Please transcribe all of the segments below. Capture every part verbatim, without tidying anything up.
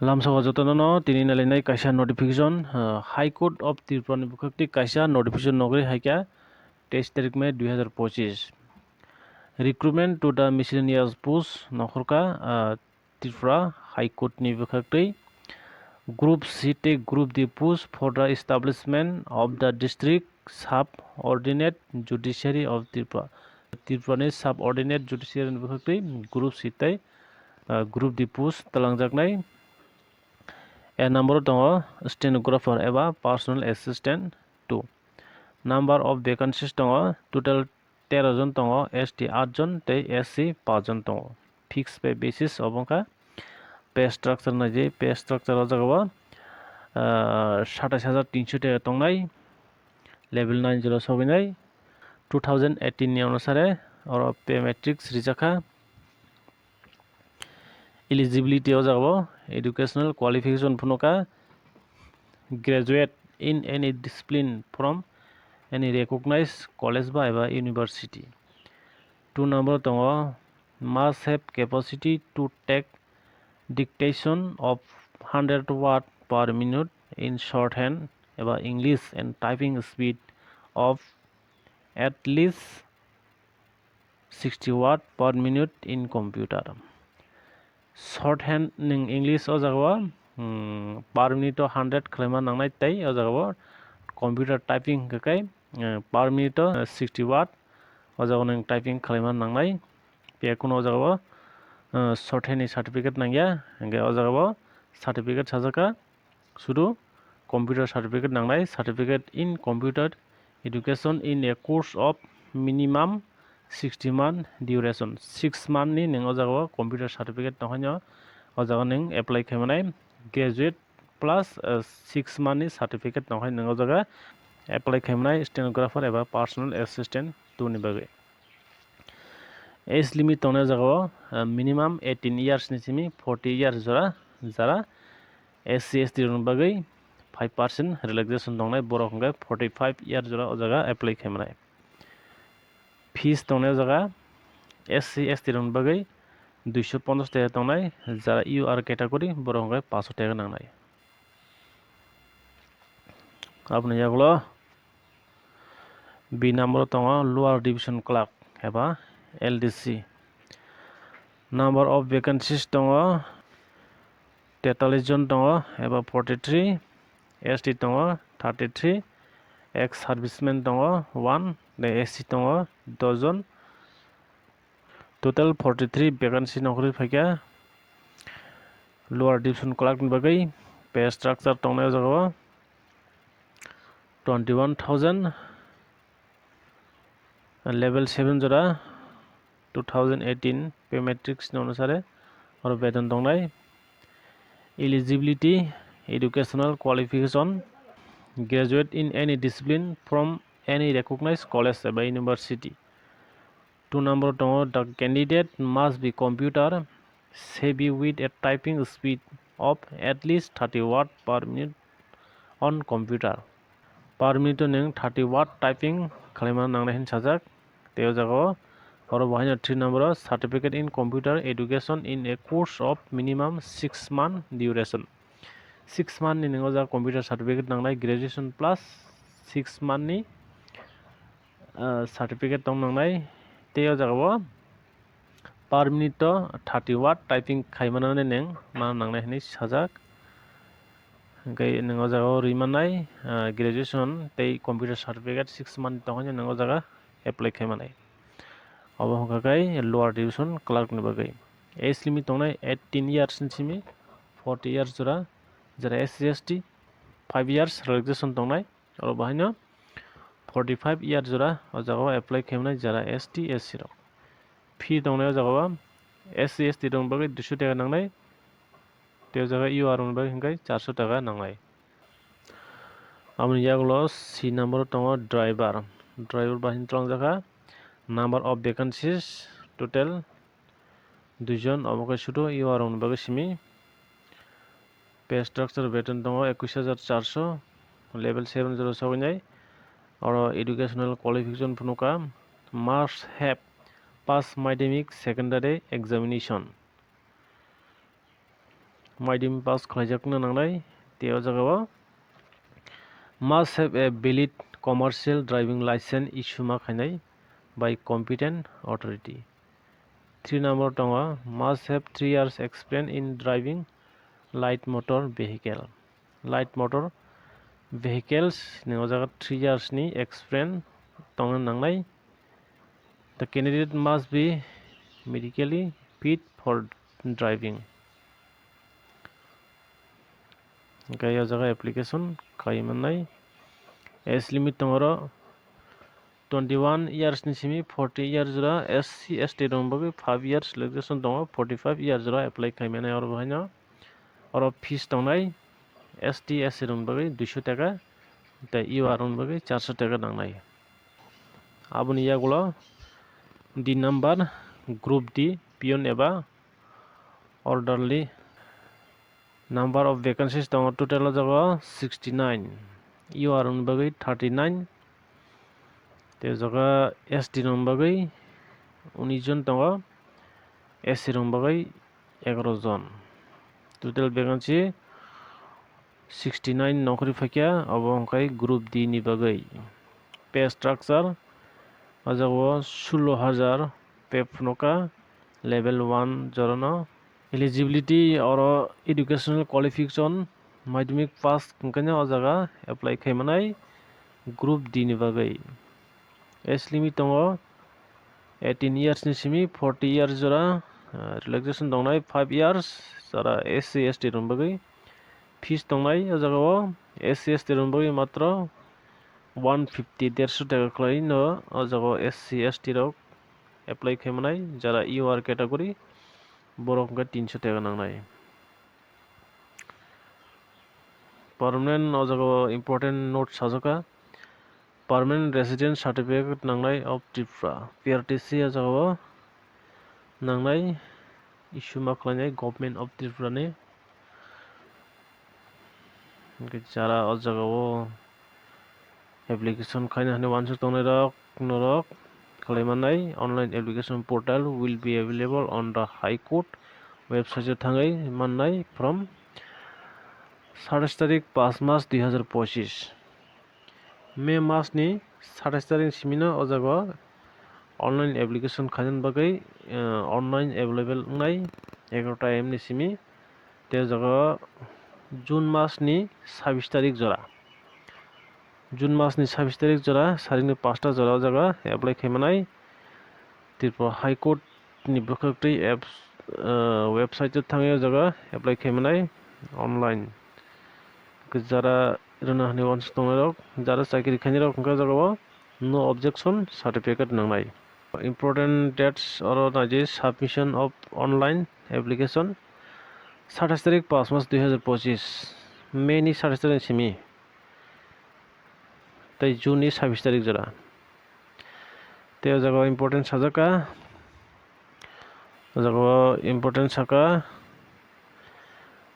Lamsao jotono no tini nailainai kaisa notification, ah, High Court of Tripura ni bwkhak twi kaisa notification nogwi haikha teis tarik May dui hazar pochis. Recruitment to the miscellaneous post nokhorkha, ah, Tripura High Court ni bwkhak twi Group C tei Group D post for the establishment of the district subordinate judiciary of Tripura. Tripura ni subordinate judiciary ni bwkhak twi Group C tei, ah, Group D post twlangjaknai. A number o tongo stenographer eba personal assistant two. Number of vacancies tongo total tero jon tongo, S T aat jon tei S C paanch jon tongo. Fixed pay basis obo wngkha pay structure naidi, pay structure o jaga o, ah, satais hajar tinso taka tongnai, level nine jora sogwinai, two thousand eighteen ni onusare oro pay matrix rijakha. Eligibility o jaga o educational qualification phunukha graduate in any discipline from any recognized college ba eba university. Two number tongo must have capacity to take dictation of hundred word per minute in shorthand eba English and typing speed of at least sixty word per minute in computer. Shorthand nwng English o jaga o, hmm, per minute o hundred khwlaima nangnai tei o jaga o computer typing hwnkhe kai, eh, per minute o, eh, sixty word o jaga o nwng typing khwlaima nangnai. Phiya kunu o jaga o, eh, shorthand ni certificate nangya, hwnkhe o jaga o certificate sajak kha. Sudu computer certificate nangnai, certificate in computer education in a course of minimum sixty month duration. Six month ni nwng o jaga o computer certificate tongkhaino o jaga nwng apply khaimanai, graduate plus, uh, six month ni certificate tongkhai nwng o jaga apply khaimanai stenographer eba personal assistant two ni bagwi. Age limit tongnai o jaga o, uh, minimum eighteen years ni simi forty years jora, jara S C S T rokni bagwi five percent relaxation tongnai, borok hwnkhe forty five year jora o jaga apply khaimanai. Fees tongnai o jaga S C S T rokni bagwi duiso ponchash taka tongnai, jara U R category borok hwnkhe paanch taka nangnai. Aboni yagulo B number o tongo Lower Division Clerk eba L D C. Number of vacancies tongo tetallis jon tongo eba forty three, S T tongo thirty three, ex serviceman tongo one, tei S C tongo dos jon. Total forty three vacancy nongkhorwi phaikha Lower Division Clerk ni bagwi. Pay structure tongnai o jaga o twenty one thousand, level seven jora two thousand eighteen pay matrix ni onusare oro beton tongnai. Eligibility, educational qualification, graduate in any discipline from any recognized college eba university. Two number tongo, the candidate must be computer savvy with a typing speed of at least thirty word per minute on computer. Per minute o nwng thirty word typing khwlaima nangnai hwnwi sajak. Tei o jaga o oro bo haino three number o certificate in computer education in a course of minimum six month duration. Six month ni nwng o jaga computer certificate nangnai, graduation plus six month ni, ah, certificate tong nangnai. Tei o jaga o per minute o thirty word typing khaimanani nwng ma nangnai hwnwi sajak. Hwnkhe nwng o jaga o rwi mannai, ah, graduation tei computer certificate six month tongkhe nwng o jaga apply khaimanai. Obo hwnkha khe Lower Division Clerk ni bagwi. Age limit tongnai eighteen years ni simi forty years jora, jera S C S T five years relaxation tongnai. Oro bo haino forty five year jora o jaga o apply khaimani jara S T, S C rok. Fee tongnai o jaga o S C, S T rok bagwi duiso taka nangnai. Tei o jaga U R rok bagwi hwnkhe charso taka nangnai. Aboni yagulo C number o tongo driver. Driver bahini twlangjakha. Number of vacancies total duijon, obo khe sudu U R rokni bagwi simi. Pay structure beton tongo ekush hajar charso, level seven jora sogwinai. Oro educational qualification phunukha, must have pass madhyamik secondary examination. Madhyamik pass khlaijakna nangnai. Tei o jaga o must have a valid commercial driving license issue ma khainai by competent authority. Three number tongo, must have three years experience in driving light motor vehicle. Light motor vehicles ni o jaga three years ni experience tongna nangnai. The candidate must be medically fit for driving. Hwnkhe o jaga application khai mannai. Age limit tongo oro twenty one years ni simi forty years jora, S C S T rok ni bagwi five years relaxation tongo, forty five years jora apply khai mannai oro bo haino. Oro fees tongnai S T S C rok ni bagwi duiso taka, tei U R rok ni bagwi charso taka nangnai. Aboni yagulo D number, group D, peon eba orderly. Number of vacancies tongo total o jaga sixty nine, U R rok ni bagwi thirty nine, tei o jaga S T rok ni bagwi unis jon tongo, S C rok ni bagwi egaroh jon. Total vacancy sixty nine nokri phaikha, obo hwnkhe group D ni bagwi. Pay structure o jaga o sulo hajar pay phunukha level one jorano. Eligibility oro educational qualification madhyamik pass hwnkhe o jaga apply khai manai group D ni bagwi. Age limit tongo eighteen years ni simi forty years jora, ah, relaxation tongnai five years, jora S C S T rok ni bagwi. Fees tongnai o jaga o S C S T rok ni bagwi matro one fifty, derso taka khlai no o jaga o S C S T rok apply khai manai, jara U R category borok hwnkhe tinso taka nangnai. Permanent o jaga o important note sajak kha, permanent resident certificate nangnai of Tripura, P R T C o jaga o nangnai, issue ma khlainai Government of Tripura ni. Hwnkhe jara o jaga o application khaina hinwi uansuk tongnai rok norok khlai mannai, online application portal will be available on the High Court website o thangwi mannai from satais tarik, pas mas, dui hazar pochis. May mas ni satais tarik ni simi no o jaga o online application khainani bagwi, eh, online available wngnai egaroh ta A M ni simi. Tei o jaga o June mas ni sabis tarik jora, June mas ni sabis tarik jora, sarik ni pasta jora o jaga apply khai manai. Tripura High Court ni bwkhak twi apps, ah, website o thangwi o jaga apply khai manai online. Jara rwna hinwi uansuk tongnai rok, jara chakri khainai rok hwnkhe o jaga o no objection certificate nangnai. Important dates oro naidi submission of online application satais tarik pas mas dui hazar pochis, May ni satais tarik ni simi. Tei June ni sabis tarik jora. Tei o jaga o important sajak kha, o jaga o important saka,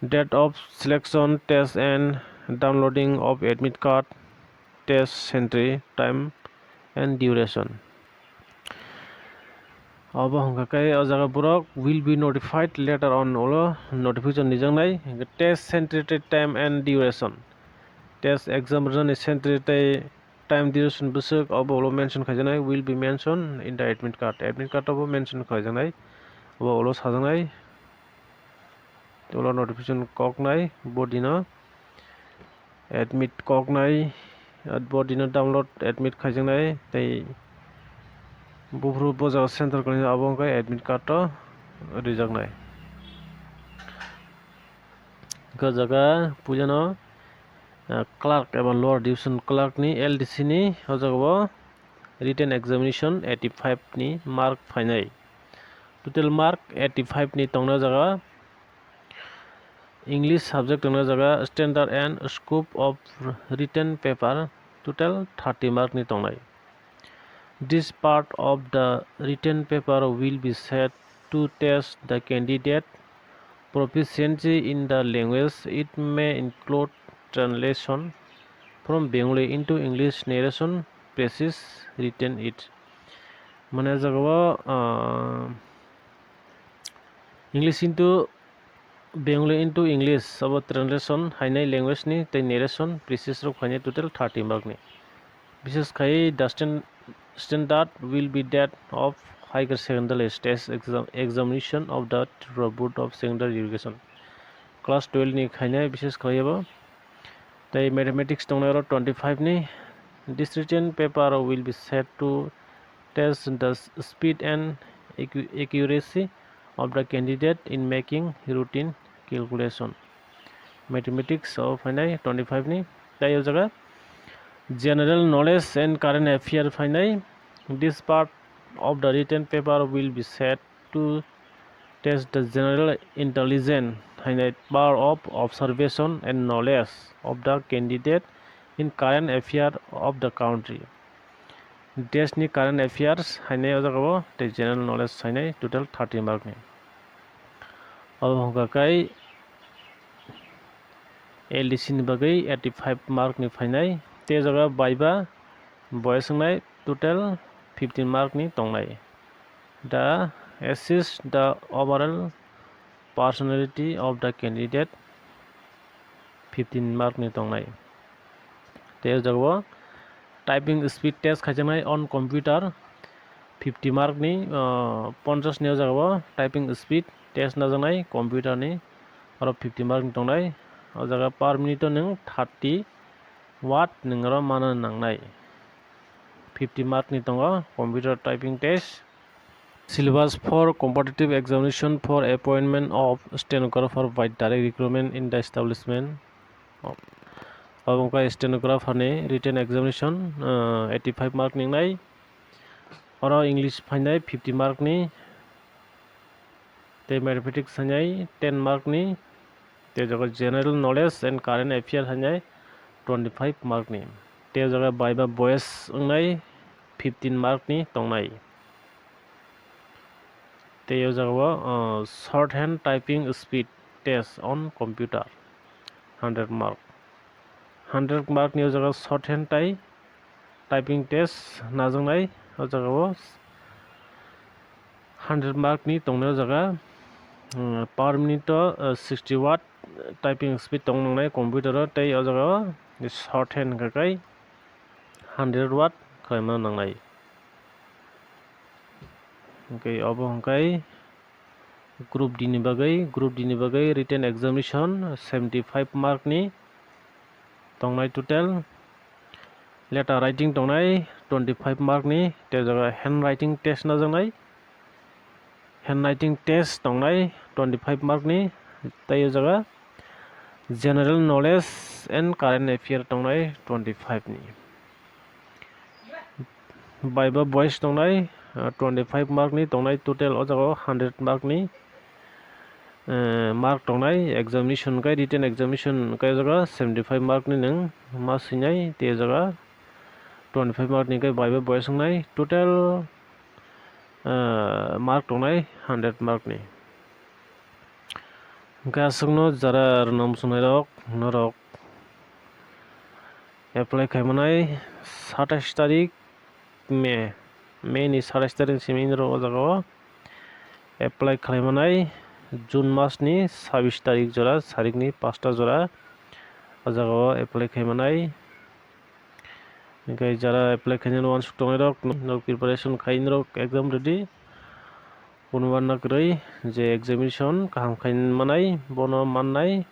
date of selection, test and downloading of admit card, test centre, time and duration. Obo hwnkha khe o jaga borok will be notified later on, ulo notification rijaknai. Test centre tei time and duration, test exam rwnani centre tei time duration bwswk obo ulo mention khaijaknai, will be mentioned in the admit card. Admit card obo mention khaijaknai, obo ulo sajaknai. Ulo notification koknai, bo dino admit koknai, bo dino download admit khaijaknai, tei buphuru bo jaga center kwlainai, abo wngkha admit card o rijaknai. Hwnkhe o jaga puilano, ah, clerk eba lower division clerk ni L D C ni o jaga o written examination eighty five ni mark phainai. Total mark eighty five ni tongnai o jaga. English subject tongnai o jaga standard and scope of written paper total thirty mark ni tongnai. This part of the written paper will be set to test the candidate proficiency in the language. It may include translation from Bengali into English, narration, passage written it. Mane o jaga o, ah, English into Bengali into English abo translation hainai language ni tei narration pieces rok hainai total thirty mark ni. Bises khai the stand-, standard will be that of higher secondary stage exam, examination of the Tripura Board of Secondary Education. Class twelve ni khainai bises khlai abo. Tei mathematics tongnai oro twenty-five ni. This written paper will be set to test the s-, speed and accu-, accuracy of the candidate in making routine calculation. Mathematics o phainai twenty-five ni. Tei o jaga general knowledge and current affair phainai. This part of the written paper will be set to test the general intelligence and the power of observation and knowledge of the candidate in current affair of the country. Test ni current affairs hainai o jaga o tei general knowledge hainai total thirty mark ni. Abo hwnkha kai L D C ni bagwi eighty-five mark ni phainai, tei o jaga viva bo wngnai total fifteen mark ni tongnai. The assess the overall personality of the candidate fifteen mark ni tongnai. Tei o jaga o typing speed test khaijaknai on computer fifty mark ni, ah, ponchash ni o jaga o typing speed test najaknai computer ni, oro fifty mark ni tongnai. O jaga per minute o nwng thirty word nwng oro mana nangnai. Fifty mark ni tongo computer typing test. Syllabus for competitive examination for appointment of stenographer by direct recruitment in the establishment. Abo wngkha stenographer ni written examination, ah, eighty-five mark ni wngnai. Oro English phainai fifty mark ni, tei mathematics phainai ten mark ni, tei o jaga general knowledge and current affair phainai twenty-five mark ni, tei o jaga viva bo wngnai fifteen mark ni tongnai. Tei o jaga o, ah, shorthand typing speed test on computer, hundred mark. Hundred mark ni o jaga shorthand tei typing test najaknai o jaga o hundred mark ni tongnai o jaga, um, per minute o, uh, sixty word typing speed tong nangnai computer o, tei o jaga o shorthand hwnkha khe hundred word khlaima nangnai. Hwnkhe obo hwnkhe Group D ni bagwi, Group D ni bagwi written examination seventy five mark ni tongnai total. Letter writing tongnai twenty five mark ni, tei o jaga handwriting test najaknai. Handwriting test tongnai twenty five mark ni, tei o jaga general knowledge and current affair tongnai twenty five ni. Viva bo wngnai, ah, twenty five mark ni tongnai total, o jaga o hundred mark ni, eh, mark tongnai. Examination kai, written examination kai o jaga seventy five mark ni nwng ma swinai, tei o jaga twenty five mark ni kai viva bo wngnai total, ah, mark tongnai hundred mark ni. Hwnkhe aswkno jara rwna muchungnai rok, norok apply khaimanai satais tarik May, May ni satais tarik simi norok o jaga o apply khlaimanai, June mas ni sabis tarik jora, sarik ni pasta jora o jaga o apply khaimanai. Hwnkhe jara apply khainani uansuk tongnai rok, norok preparation khai norok exam ready. Kunu uanna kwrwi je examination kaham khai manai, bono mannai.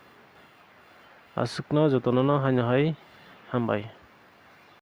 Aswkno jotono no haino hai hambai.